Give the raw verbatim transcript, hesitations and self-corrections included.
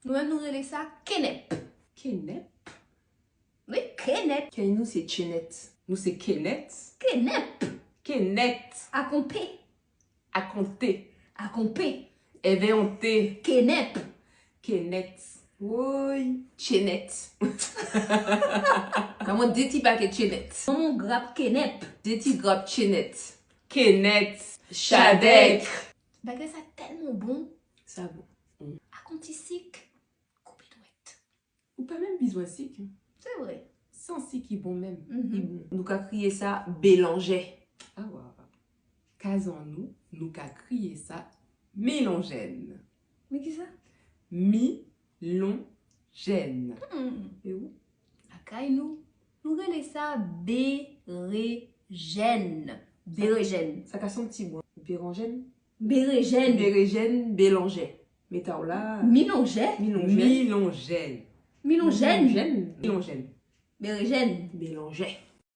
Nou menm nou rele sa kenèp. Kenèp. Wi, kenèp. Kèy nou se tchenèt. Nou se kenèt. Kenèp. Kenèt. Ak on P. Akonte. Ak on P. Èvè onte. Kenèp. Kenèt. Woy. Tchenèt. Manman de ti pakèt tchenèt. Manman grap kenèp. De ti grap tchenèt. Kenèt. Chadèk. Bagay sa tèlman bon. Sa bon. Ak on ti sik. Koupe dwèt. Ou pa menm bizwen sik. Se vre. San sik ki bon menm. Mhm. Li bon. Nou ka kriye sa belanjè. Awa. Kazan nou, nou ka kriye sa milonjèn. Men ki sa? Milonjèn. Hmm. E ou? Lakay nou, nou rele sa berejèn. Berejèn. Sa ka son ti bon. Beranjèn. Berejèn. Berejèn, belanjè. Meta w la. Milonjè. Milonjèn. Milonjèn. Milonjèn. Berejèn. Belanjè.